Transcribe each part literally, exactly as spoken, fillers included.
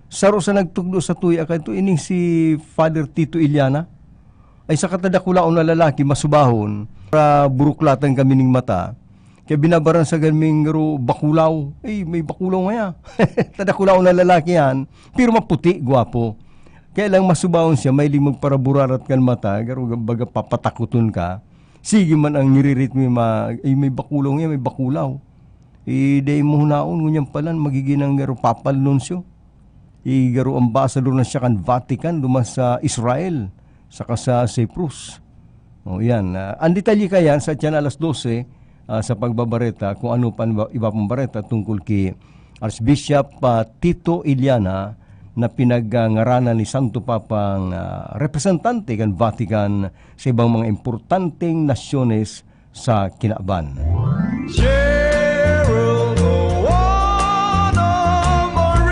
Saro sa nagtukdo sa tuya kaito, ining si Father Tito Iliana. Ay, sa katadakulaon na lalaki, masubahon, para buruklatan kami ning mata. Kaya binabaransagan ming garo bakulaw. Eh, may bakulaw ngaya. Tadakulaon na lalaki yan, pero maputi, gwapo. Kaya lang masubahon siya, mahilig magparaburarat kan mata, garo baga papatakoton ka. Sige man ang ngiririt mo, ma-, "Ay, may bakulaw ngaya, may bakulaw." Eh, dai mo hunaon, ngunyan palan, magigin ang garo papal nuncio. Igaro ambasador na siya kan Vatican duman sa Israel saka sa Cyprus. O, yan. Ah, ang detalye kayan sa tiyan alas dose, ah, sa pagbabareta kung ano pa an iba, iba pang bareta tungkol ki Archbishop, ah, Tito Iliana na pinagngaranan ni Santo Papang, ah, representante kan Vatican sa ibang mga importanteng nasyones sa kinaban. Cheryl Moana Marie.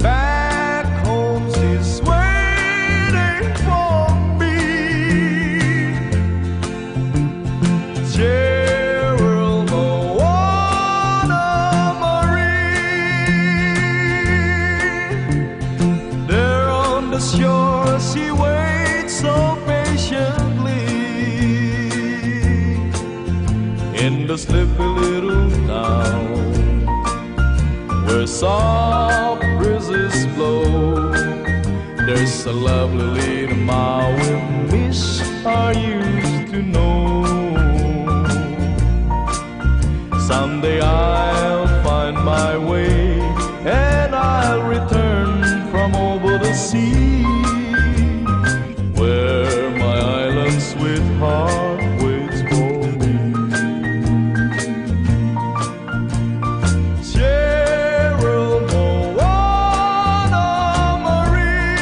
Back home she's waiting for me. Cheryl Moana Marie. There on the shore she waits so patiently in the sleepy little town where soft breezes blow. There's a lovely little Maui miss I used to know. Someday I'll find my way and I'll return from over the sea where my island sweetheart waits for me. Cheryl Moana Marie.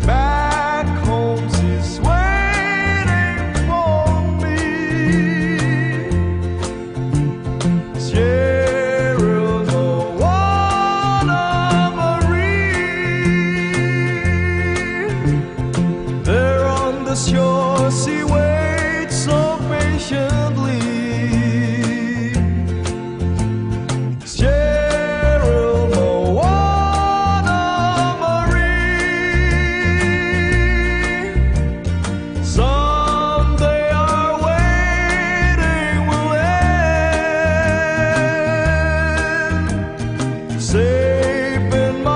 Back home she's waiting for me. Cheryl Moana Marie. There on the shore she waits so patiently. Cheryl Moana Marie. Someday our waiting will end. Safe in my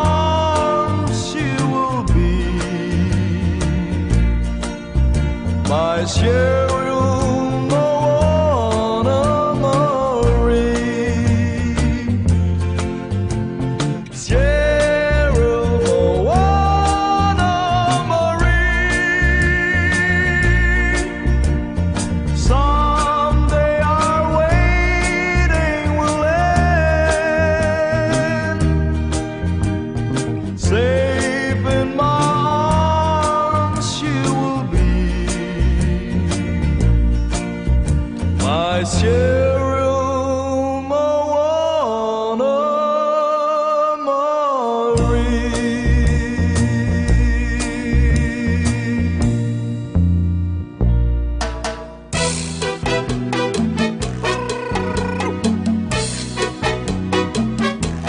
arms she will be. My Cheryl Moana Marie. Cheryl Moana Marie. Someday our waiting will end. Safe in my arms she will be. My Cheryl Moana Marie.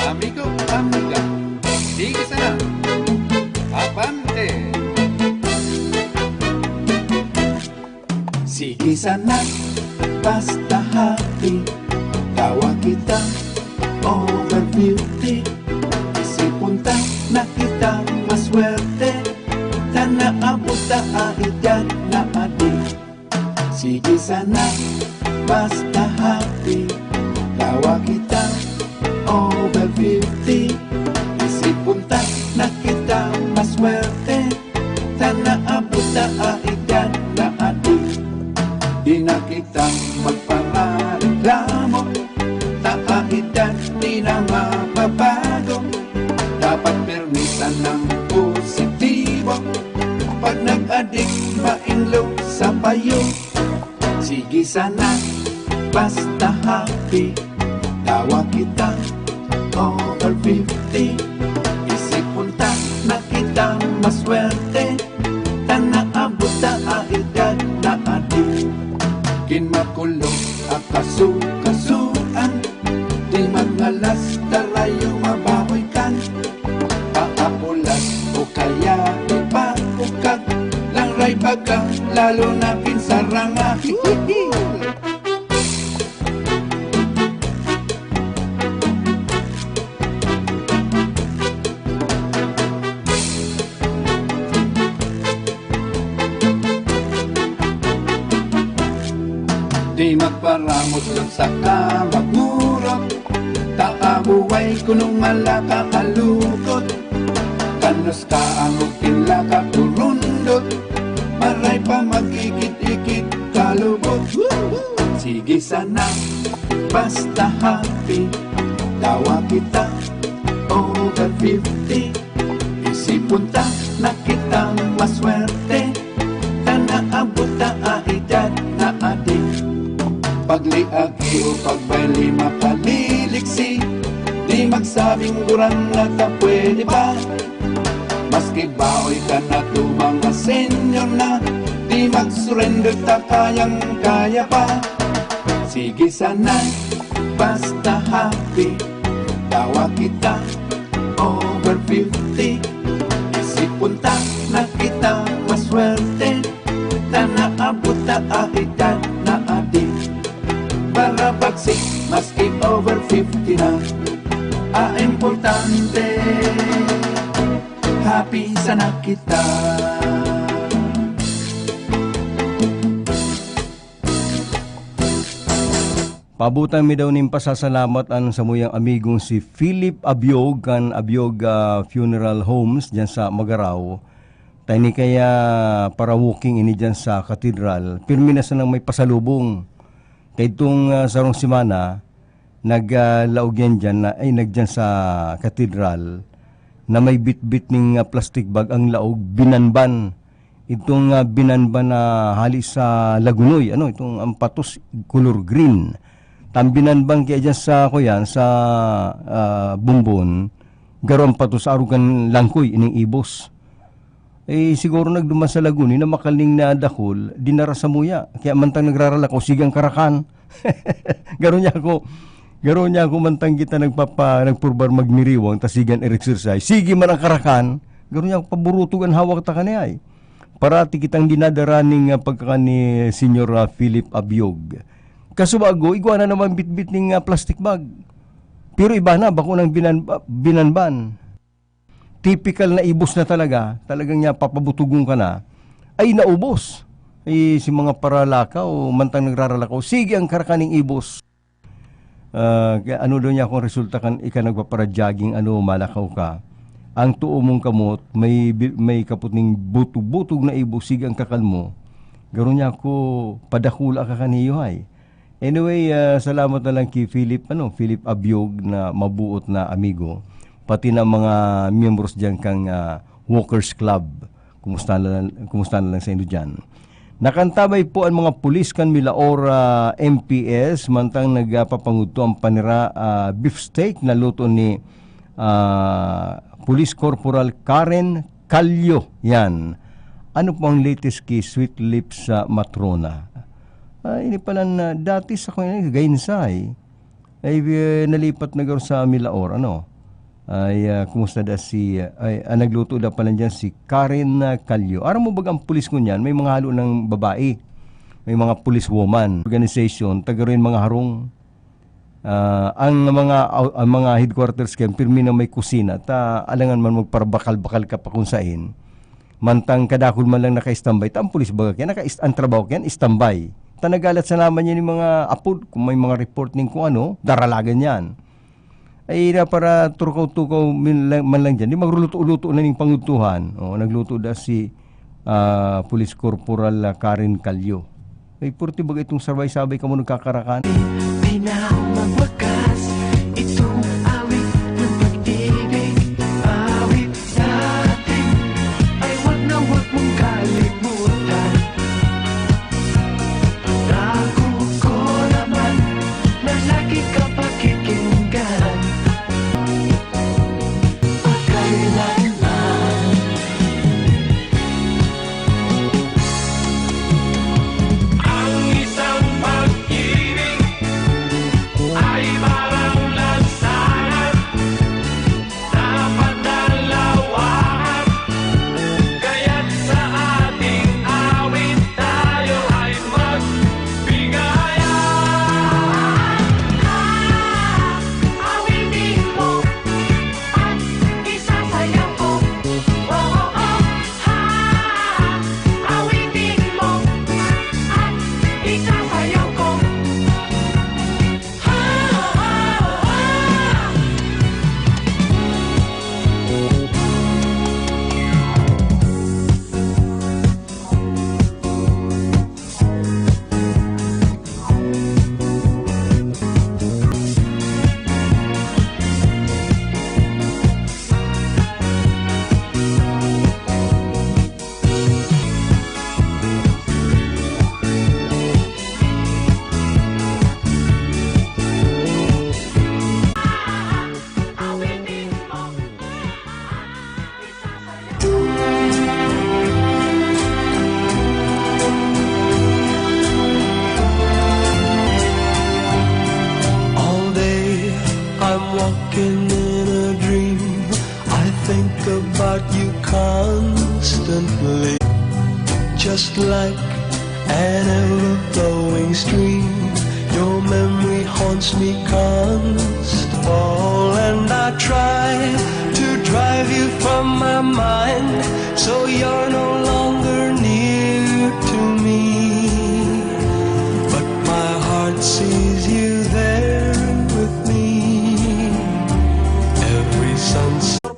Amigo, amiga, sige sana. Abante! Sige sana, basta happy. Tawa kita, over fifty. Isipon ta na kita maswerte. Ta naabot ta a edad na adi. Sige sana, basta happy. Tawa kita, over fifty. Isipon ta na kita maswerte. Ta naabot ta a edad na adi. Di na kita magpamareklamo. Ta a edad di na mababago. Dapat pirmi sanang positibo. Pag nag-adik, mainlo sa payo. Sige sana, basta happy. Tawa kita, over fifty. Isipon ta na kita maswerte. Ta naabot ta a edad na adi. Kin makulog Akasukasuan, di mangalas, tarayo mabahoy kan. Paapulas o kaya ipaukag, langray baga, lalo na kin saranga. Di magparamot kun saka magmurot, ta abuway kunong malaka alukot. Kanos ka ang ukin laka turundot, maray pa magikit-ikit kalubot. Sige sana, basta happy, dawa kita over fifty. Isipon ta na kitang maswerte, ta naabot ta a edad na adi. Pagliagi o pagbayli makaliliksi, di magsabing gurang na ta pwede ba? Maski baoy ka na to mga senior na, di mag-surrender ta kayang-kaya pa. Sige sana, basta happy, dawa kita over fifty. Isipon ta na kita maswerte, ta naabot ta a edad na adi. Para pagsik maski over fifty na, a importante, happy sana kita. Paabotan mi daw nin pasasalamat an samuyang amigong si Philip Abiog kan Abiog, ah, Funeral Homes diyan sa Magarao. Ta ini kaya para-walking ini diyan sa katedral. Pirmi na sanang may pasalubong. Kay itong, ah, sarong semana, nag, ah, laog yan diyan na, ay, nagdiyan sa katedral na may bitbit ning, ah, plastic bag ang laog, binanban. Itong, ah, binanban na hali sa Lagunoy, ano, itong ang patos, color green. Tambinanban kaya dyan sa, kuyan, sa, ah, Bonbon, garo ang patos sa arugan langkoy, ining ibos. Eh, siguro nagduman sa Laguni na makaling na dakul, dinara sa muya. Kaya mantang nagraralakaw, sige ang karakan. Garo niya ako, garo niya ako mantang kita nagpapa-, nagpurbar magniriwang, tas sige ang exercise. Sige man ang karakan, garo niya ako paburutog ang hawak ta kaniyay. Parati kitang dinadara ning, ah, pagkakan ni Senyor, ah, Philip Abiog. Kasubago, igwa na naman bitbit ning, ah, plastic bag. Pero iba na, bako nang binan-, ah, binanban. Tipikal na ibos na talaga, talagang niya papabutugon ka na, ay naubos. Eh, si mga paralakaw, mantang nagraralakaw, sige ang karakaning ibos. Ah, kaya ano daw niya kung resulta kan ika nagpapara-jogging, ano, malakaw ka. Ang tuo mong kamot, may bi-, may kapot ning butog-butog na ibos, sige ang kakan mo. Garo niya ako, padakula ka kaniyo, hay. Anyway, ah, salamat na lang kay Philip, ano, Philip Abiog na mabuot na amigo. Pati na mga miyembros diyan kang, ah, Walkers Club. Kumusta na lang, kumusta na lang sa inyo diyan? Nakantabay po ang mga pulis kan Milaor, ah, M P S, mantang nagpapangudto ang panira, ah, beefsteak na luto ni, ah, Police Corporal Karen Callo. Yan. Ano po ang latest kay Sweet Lips sa Matrona? Ah, ini pala na, dati sa kuya, Gainsa, eh. Ay, eh, nalipat na garo sa Milaor, ano? Ay, ah, kumusta da si, ay, ah, nagluto da pala diyan si Karen, ah, Callo. Aram mo baga ang pulis ngunyan, may mga halo ng babae. May mga police woman organization, taga rin mga harong. Ah, ang mga, ang mga headquarters kan pirmi na may kusina, ta alangan man magparabakal-bakal ka pa kung sain. Mantang kadakul man lang naka-standby, ta ang pulis baga kaya naka-, ang trabaho kaya standby. Ta nagalat sa naman yan yung mga apod, kung may mga report ning kung ano, daralagan yan. Ay, na para turukaw-tukaw min-, lang, man lang dyan, di magluluto-luto na ning pangudtuhan. O, nagluto da si, ah, Police Corporal, ah, Karen Callo. Ay, purti baga itong sabay-sabay kamo nagkakarakan. Di na magwakas itong awit ng pag-ibig. Awit sa atin ay wag na wag mong kalimutan. Tago ko naman na lagi ka pakikinggan. Pagkailanman. Ang isang pag-ibig Just like an ever-flowing stream, your memory haunts me constant. All and I try to drive you from my mind, so your